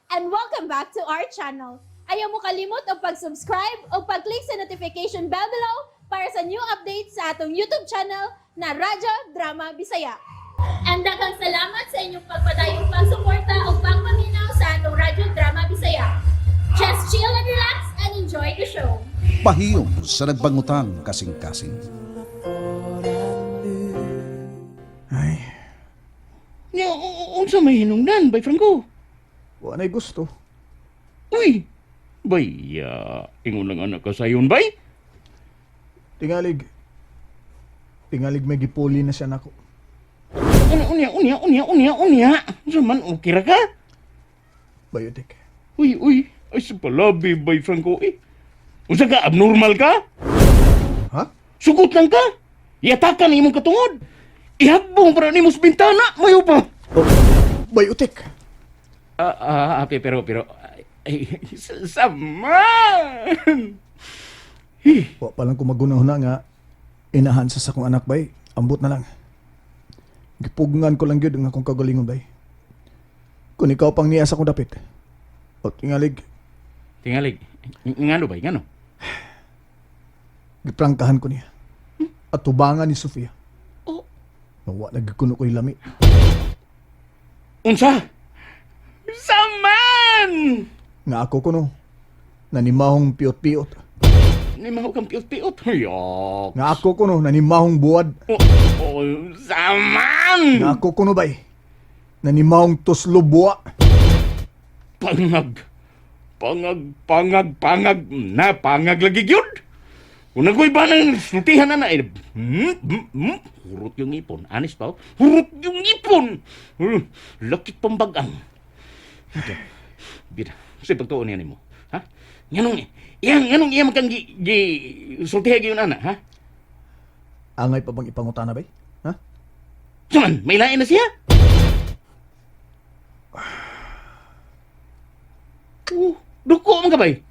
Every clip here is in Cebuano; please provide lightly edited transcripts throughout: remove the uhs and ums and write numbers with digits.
And welcome back to our channel. Ayaw mo kalimot og pag-subscribe o pag-click sa notification bell below para sa new updates sa atong YouTube channel na Radyo Drama Bisaya. And daghang salamat sa inyong pagpadayong pagsuporta o pagpaminaw sa atong Radyo Drama Bisaya. Just chill and relax and enjoy the show. Pahiyom sa nagbangutang kasing-kasing. Ay, Nya, unsa may hinungdan, Bay Franco? wa na'y gusto. Uy! Bay, ingon lang anak ka sayon, bay. Tingalig. Tingalig may gipuli na siya nako. Unya, unya, unya, unya, unya, unya. Unsa man, okay ra ka? Biotech. Uy, uy, ay sa palabi, Bay Franco, eh. Unsa ka, abnormal ka? Ha? Sugot lang ka? Iatakan imong katungod. Ihagbong para nimo sa bintana, mayo pa. Oh, biotech. Pero, pero, ay, saman! Wa pa lang ko magunahuna nga inahan sa akong anak bay. Ambot na lang. Gipugngan ko lang gyud ang akong kagalingon bay. Kung ikaw pang niya sa akong dapit. O tingalig, Tingalig, ngano bay, ngano? giprangkahan ko niya. At tubangan ni Sofia. Oh. Nawa lagi kuno ko'y lami. Unsa? Saman! Nga ako kuno, nanimahong piot-piot. Ni maho kang piot-piot. Yok. Nga ako kuno, nanimahong buwad. Oh, oh, saman! Nga ako kuno bay, nanimahong tuslo buwa. Pangag. Pangag, pangag, pangag. Na, pangag lagi gyud. Kung ako'y ba nang sultihan na na, eh, hurot yung ipon. Anis pa, oh. Hurot yung ipon. Lakit pambagang. Bida, sa pagtuon niya nimo. Ha? Nganong, iyang, nganong iyang kang gi, gi, sultihan gyud ana, ha? Angay pa bang ipangutana bay? Ha? Saman, may lain na siya? Oh, duko man ka bay?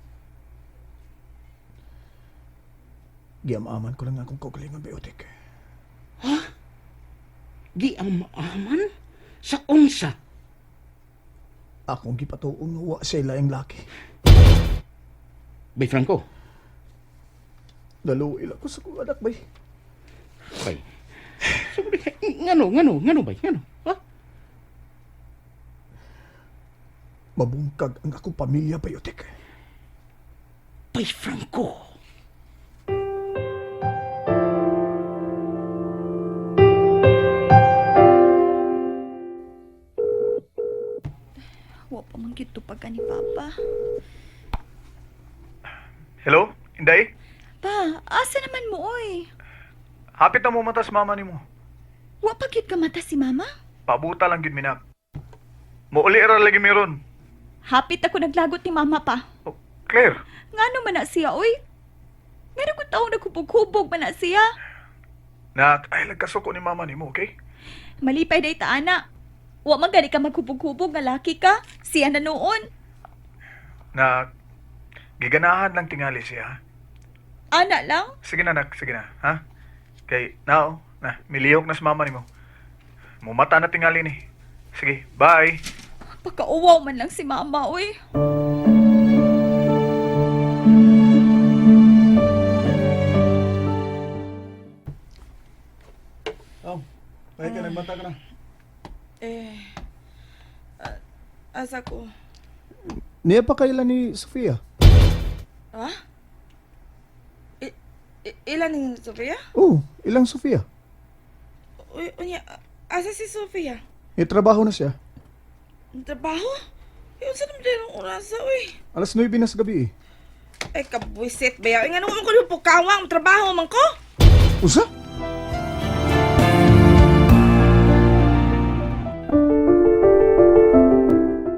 Giamaman ko lang akong kaugalingon biotik. Giamaman? Sa unsa? Akong gipatuong nga wa siya laing laki. Bay Franco, Daluil ako sa kong anak bay. bay. Ngano, ngano, ngano bay, ngano? Ha? Mabungkag ang akong pamilya biotik. Bay Franco. Wa pa man gyud tupag ni Papa. Hello, Inday? Pa, asa naman mo oy? Hapit na mo matas mama nimo. Wa pa gyud ka mata si Mama? Pabuta lang gyud minak. Muuli ra lagi meron. Hapit ako naglagot ni Mama pa. Oh, Claire, Ngano man na siya oy? Meron ko taong naghubog-hubog man na siya. nak ay lagkasuko ni mama nimo, okay? Malipay day ta ana. Wa man gani ka maghubog-hubog nga laki ka. Siya na noon. Nak giganahan lang tingali siya. Ana lang. Sige na nak, sige na, ha? Kay now, na milihok na sa mama nimo. Mumata na tingali ni. Sige, bye. Pagkauwaw man lang si Mama oy. Oh, ay ka nagbanta ka na. Eh, asa ko? Niya pa kailan ni Sofia? Ha? Ilan ni Sofia? Oh, ilang Sofia? Uy, unya, asa si Sofia? May trabaho na siya. Ang trabaho? Eh, unsa naman din ang orasa, uy? Alas 9 na sa gabi eh. Ay, kabwisit ba yaw? Ay, nga naman ko yung pukawang, trabaho man ko? Usa?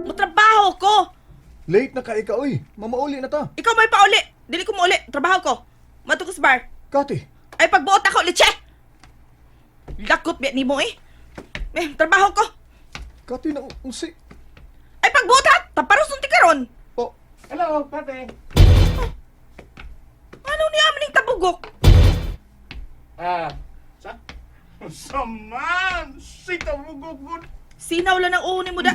Mutrabaho ko! Late na ka ikaw oy. Mamauli na ta. Ikaw may pauli! Dili ko mauli, trabaho ko. Mato ko sa bar. Kati. Ay, pagbuot ako, litse! Lakot biya nimo eh. Eh, trabaho ko. Kati na unsi. Ay, pagbuot ha! Taparos unti karon. Oh, Hello, pate. Ano niya maning tabugok? Ah, sa? Saman! Si tabugok Sinaw lang ang uuni mo da.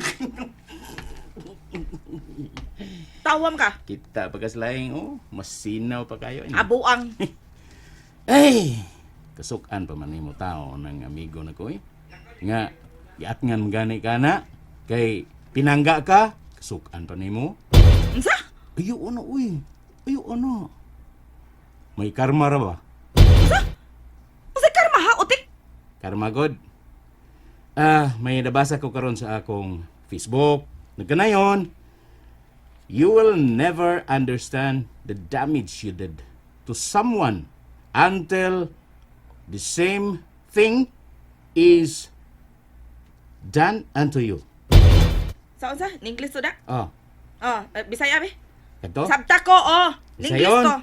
Tawam ka. Kita pa kaslaing, oh. Masinaw pa kayo. Ini. Abuang. Ay! Kasukan pa man nimo tao ng amigo na ko eh. Nga, giatngan gani ka na. Kay pinangga ka, kasukan pa nimo. Unsa? Ayo ano, uy. Ayo ano. May karma ra ba? Unsa karma ha, utik? Karma god. Ah, may nabasa ko karon sa akong Facebook. Nagkanayon. You will never understand the damage you did to someone until the same thing is done unto you. Sa unsa? Ni-English to da? Oh, Oh, eh, Bisaya be. kadto? Sabta ko, oh. Ni-English Bisayon. to.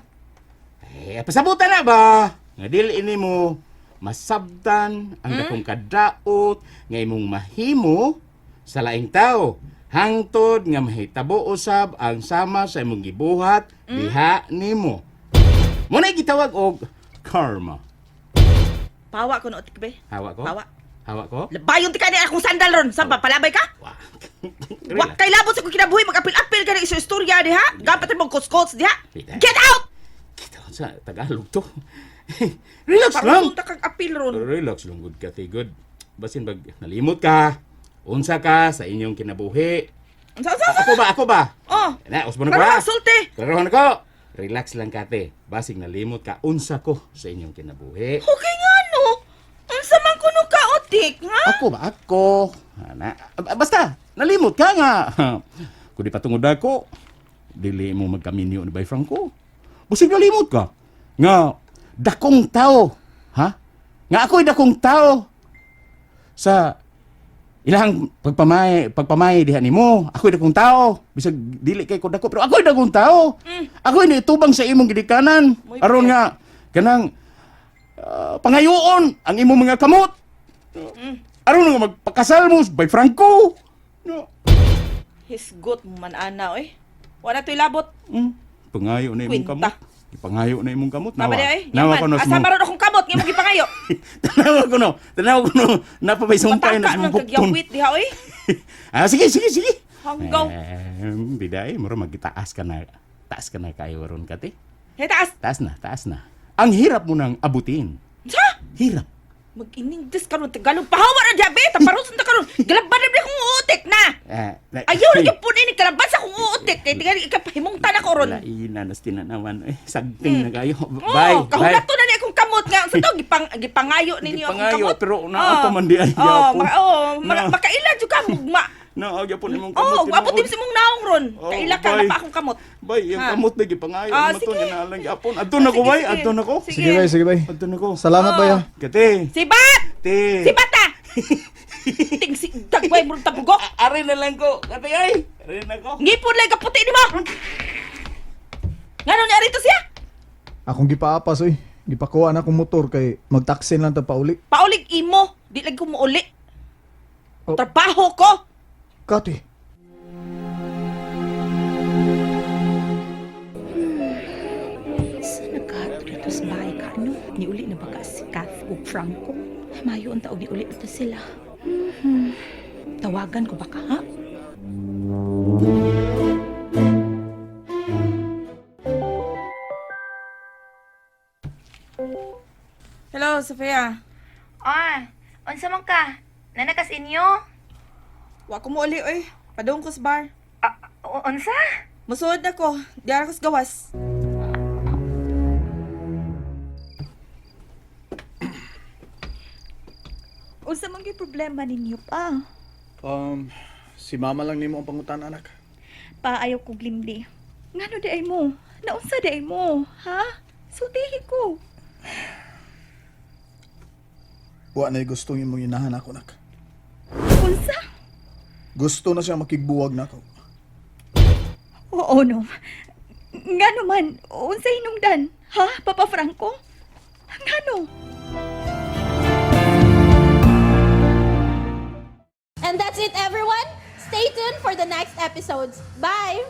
Eh, pasabutan na ba? Nga dili ini mo masabtan ang dakong kadaot nga imong mahimo sa laing tao. Hangtod nga mahitabo usab ang sama sa imong gibuhat diha nimo. Mo na gitawag og karma. Pawa ko no, utik be. Hawa ko? Pawa. Hawa ko? Labayon ti ka ni akong sandal ron. Saan ba? Palabay ka? Wa. Wa kay labot sa kong kinabuhi, mag-apil-apil ka na iso istorya diha. Gapat mo kuskos diha. Bida. Get out! Kita sa Tagalog to. Relax lang. Parang kag apil ron. Relax lang good ka, good. Basin bag nalimot ka. Unsa ka sa inyong kinabuhi. Unsa unsa unsa? Ako ba? Ako ba? Oh. Na, usbon ko Klaro ha. ang sulti. Klarohan ko. Relax lang kate. Basig nalimot ka. Unsa ko sa inyong kinabuhi. Okay nga no. Unsa man kuno ka utik, ha? Ako ba? Ako. Ana. Basta, nalimot ka nga. Kundi patungod ako, dili mo magkaminyo ni Bay Franco. Basig nalimot ka. Nga, dakong tao. Ha? Nga ako'y dakong tao. Sa ilang pagpamay diha nimo, ako'y dakong tao. Bisag dili kay ko dako, pero ako'y dakong tao. Ako'y niitubang sa imong gidikanan. Muy Aron bien. nga kanang pangayoon ang imong mga kamot. Aron nga magpakasal mo by Franco. No. Hisgot mo man ana oy. Wala to'y labot. Pangayo na imong Kwinta. kamot. Ipangayo na imong kamot. Tama di ay. Nawa ko Nyaman. no. Asa maron akong kamot nga imong gipangayo. Tanawa ko no. Tanawa ko no. Napabay sumpay na Pataka sa ng mong bukton. kagyawit diha oy. Ah, sige, sige, sige. Hanggaw. Eh, biday, mura magitaas ka na. Taas ka na kayo ron kate. Hey taas. Taas na, taas na. Ang hirap mo nang abutin. Unsa? Hirap. Mag-iningdes karon Tagalog. Pahawa na diha be. Taparuson ta karon. Galaban na akong uutik na. Eh, Ayaw lagi po ini kalaban sa akong uutik kay tingali ikapahimungtan ako ron. Laina nas tinanawan. Eh, sagting na kayo. Oh, Bye. Bye. kahulat to na ni akong kamot nga. Sa to gipang gipangayo ninyo akong Gipangayo, kamot. pero naa pa man di ay Oh, gyapon. maka, oh, maka, Na. makaila jud ka mugma. Na, gyapon imong kamot. Oh, abot tinuod. sa imong naong ron. Oh, Kaila ka na bye. pa akong kamot. Bay, yung Ha? kamot na gipangayo. Ah, Ah, sige. sige. Na lang gyapon. Adto na ko, Sige, bay. sige. Adto na ko. Sige bay, sige bay. Adto na ko. Salamat bay ah. Kate. Sibat! Te. Sibat ah! Ting si dagway mo tabugok. Ari na lang ko. Kate ay. Ari na ko. Ngipon lang kaputi nimo. Ngano ni arito siya? Akong gipaapas oy. Gipakuha na akong motor kay magtaksi lang ta pauli. Paulig imo, di lagi ko muuli. Oh. Trabaho ko. Kati. Sa nagkato dito sa bahay ka, ano? Niuli na ba ka si Kath ug Franco? Mayo ang taog niuli na sila. Tawagan ko ba ka, ha? Hello, Sofia. Ah, unsa man ka? Nanakas inyo? Wa ko muuli oy. Padung ko sa bar. Ah, unsa? Musuod na ko. Diara ko sa gawas. Unsa man gyud problema ninyo pa? Si mama lang nimo ang pangutan anak. Pa ayaw kog limdi. Ngano di ay mo? Naunsa di ay mo, ha? Sultihi ko. Wa na gusto imong inahan ako nak. Unsa? Gusto na siya makigbuwag nako. Oo no. Ngano man, unsa hinungdan? Ha, Papa Franco? Ngano? And that's it, everyone. Stay tuned for the next episodes. Bye!